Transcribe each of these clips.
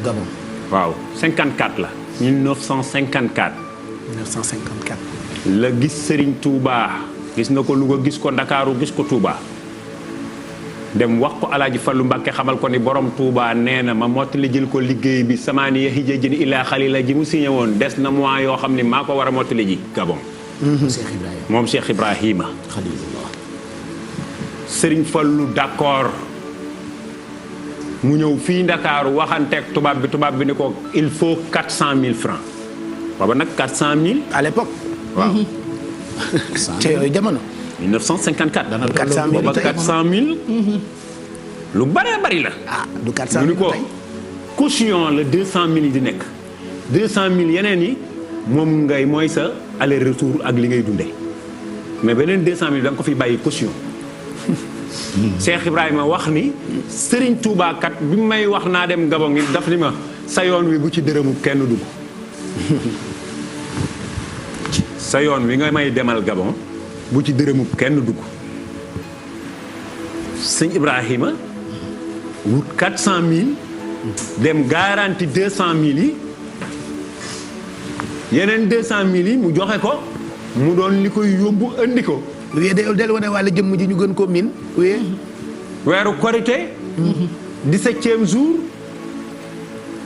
Gabon. waaw 54 la 1954 1954. la gis Serigne Touba gis na ko Louga gis ko Ndakaaru gis ko Touba dem wax ko Alaaji Fallu Mbàkke xamal ko ni borom Touba nee na ma mottali jël ko liggéey bi samaani ya hija jën ilaa xalila ji mu signé woon des na mois yoo xam ne maa ko war a mottali ji Gabon. Cheikh Ibrahima. moom Cheikh Ibrahima. Khalilullah. Serigne Fallu d'accord mu ñëw fii Ndakaaru waxanteeg tubaab bi ni ko il faut 400 000 francs booba nag 400 000. à l'époque. waaw. te yooyu jamono. 1954. dana 400 000 booba 400 000. lu bëree bëri la. ah du 400 000 mu ni ko caution la 200 000 yi di nekk 200 000 yeneen yi moom ngay mooy sa aller retour ak li ngay dundee mais beneen 200 000 da nga ko fi bàyyi caution. Cheikh Ibrahima wax ni Serigne Touba kat bi may wax naa dem Gabon gi daf ni ma sa yoon wi bu ci dërëmu kenn dugg. sa yoon wi nga may demal Gabon bu ci dërëmu kenn dugg. sëñ Ibrahima wut 400 000 dem garanti 200 000 yi yeneen 200 000 yi mu joxe ko mu doon li koy yóbbu andi ko. oui del wane wàlla jëmm ji ñu gën koo miin. oui. weeru Korité. 17e jour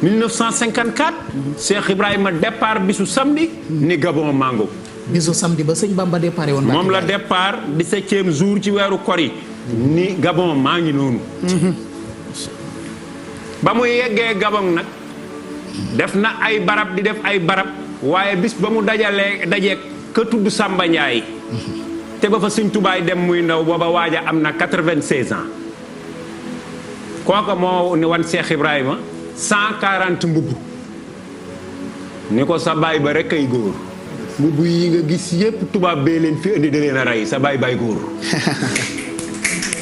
1954. Cheikh Ibrahima départ bisu samedi. ni Gabon mango. bisu samedi ba sëñ Bamba départ woon. moom la départ 17e jour ci weeru Kori. ni Gabon maa ngi noonu. ba mu yeggee Gabon nag def na ay barab di def ay barab waaye bis ba mu dajeek ka tudd Samba Ndiaye. te ba fa Sëñ Tubaay dem muy ndaw booba waaja am na 96 ans. kooka moo ni wan Cheikh Ibrahima 140 mbubb ni ko sa baay ba rek ay góor mbubb yi nga gis yépp tubaab bee leen fi indi da leen a rey sa baay baay góor.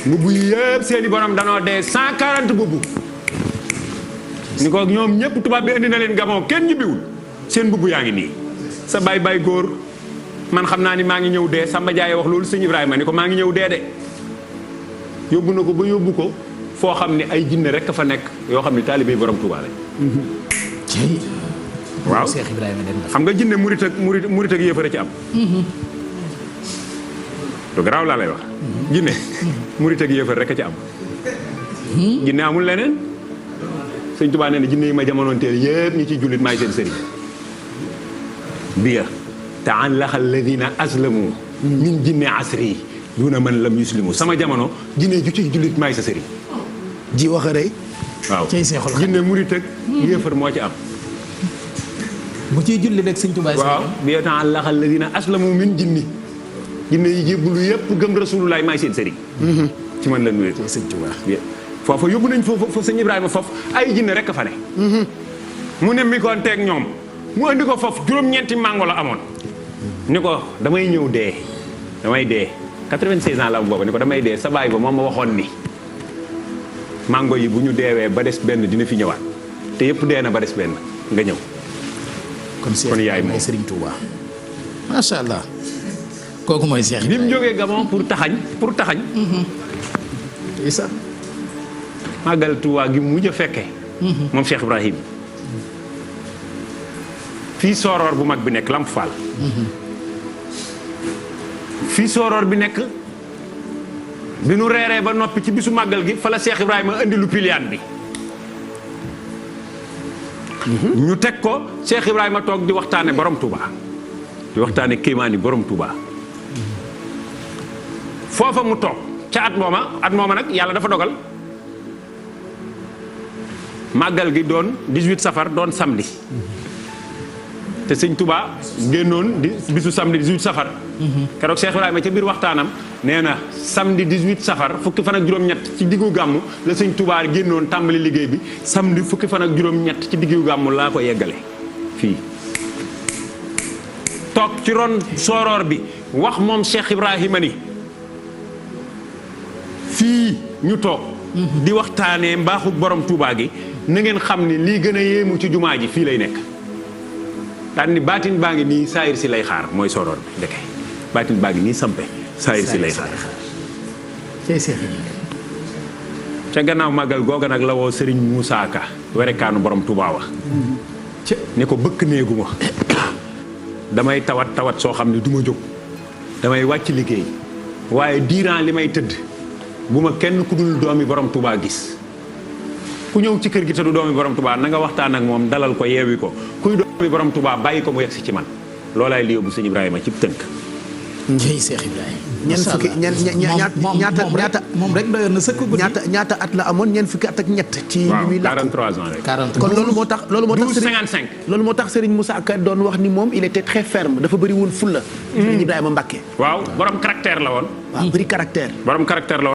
mbubb yi yëpp seeni borom danoo dee 140 mbubb ni ko ñoom ñëpp tubaab bi indi na leen Gabon kenn ñibbiwul seen mbubb yaa ngi nii sa baay baay góor man xam naa ni maa ngi ñëw dee Samba Ndiaye wax loolu sëñ Ibrahima ni ko maa ngi ñëw dee de yóbbu na ko ba yóbbu ko foo xam ne ay jinne rek fa nekk yoo xam ne taalibe borom Touba lañ. waaw Cheikh Ibrahima dem na. xam nga jinne murit ak yéefar a ci am. lu garaaw laa lay wax. jinne murit ak yéefar rek a ci am. jinne amul leneen. sëñ Tuubaa nee na jinne yi ma jamonoonteel yëpp ñi ci jullit maay seen sëriñ. biya ta'allaqa alladina aslamu min jinne asri duna man lam yuslimu sama jamono jinne ju ci jullit maay sa sëriñ. ji wax a rëy. waaw cay Seexul Xadiim jinne murit ak yéefar moo ci am. bu ciy julli rek sëñ Tuubaa. waaw biya ta'allaqa alladina aslamu min jinni jinne yi jébbalu yëpp gëm rasulullah maay seen sëriñ. ci man la nuyu sëñ Tuubaa. foofa yóbbu nañ foofu sëñ Ibrahima foofu ay jinne rek a fa ne. mu ne mi ko teeg ñoom mu andi ko foofu juróom-ñeenti mango la amoon. ni ko damay ñëw dee damay dee 96 ans la am boobu ni ko damay dee sa baay ba moom ma waxoon ni mango yi bu ñu deewee ba des benn dina fi ñëwaat te yëpp dee na ba des benn nga ñëw. kon yaay moom Serigne Touba. macha allah. kooku mooy Cheikh bi mu jógee Gabon pour taxañ. isa màggal Tuubaa gi mu mujj a fekkee. moom Cheikh Ibrahim. fii sooroor bu mag bi nekk Lamp Fall. fii sooroor bi nekk bi nu reeree ba noppi ci bisu màggal gi fa la Cheikh Ibrahima indi lu piliyaan bi. ñu teg ko Cheikh Ibrahima toog di waxtaane borom Touba. di waxtaane kéemaani borom Touba. foofa mu toog ca at mooma nag yàlla dafa dogal màggal gi doon 18 safar doon samedi. te sëñ Touba génnoon di bisu samedi 18 safar. keroog Cheikh Ibrahima ca biir waxtaanam nee na samedi 18 safar fukki fan ak juróom-ñett ci diggu gàmmu la sëñ Touba génnoon tàmbali liggéey bi samedi fukki fan ak juróom-ñett ci diggu gàmmu laa ko yeggale fii. toog ci ron sooroor bi wax moom Cheikh Ibrahima ni fii ñu toog. di waxtaanee mbaaxu borom Touba gi na ngeen xam ni lii gën a yéemu ci jumaa ji fii lay nekk. daan ni baatin baa ngi nii saayir si lay xaar mooy soroor bi ndeke baatin baa ngi nii sampe saayir si lay xaar. cay Cheikh ca gannaaw màggal googa nag la woo Serigne Moussa Ka werekaanu borom Touba wax ni ko bëkk néeguma damay tawat soo xam ne du ma jóg damay wàcc liggéey waaye diiran li may tëdd bu ma kenn ku dul doomi borom Touba gis ku ñëw ci kër gi te du doomi borom Touba na nga waxtaan ak moom dalal ko yeewi ko kuy doomi borom Touba bàyyi ko mu yegsi ci man loolaay li yóbbu sëñ Ibrahima ci tënk. njëy Cheikh Ibrahima. ñaata moom rek doyoon na sëkk guddi. ñaata at la amoon ñeent fukki at ak ñett. ci li muy làkk 43 ans rek. 43 kon loolu moo tax 55. loolu moo tax Serigne Moussa Ka doon wax ni moom il était très ferme dafa bëri woon fulla. Serigne Ibrahima Mbacké. waaw borom caractère la woon. waaw bëri caractère. borom caractère la woon.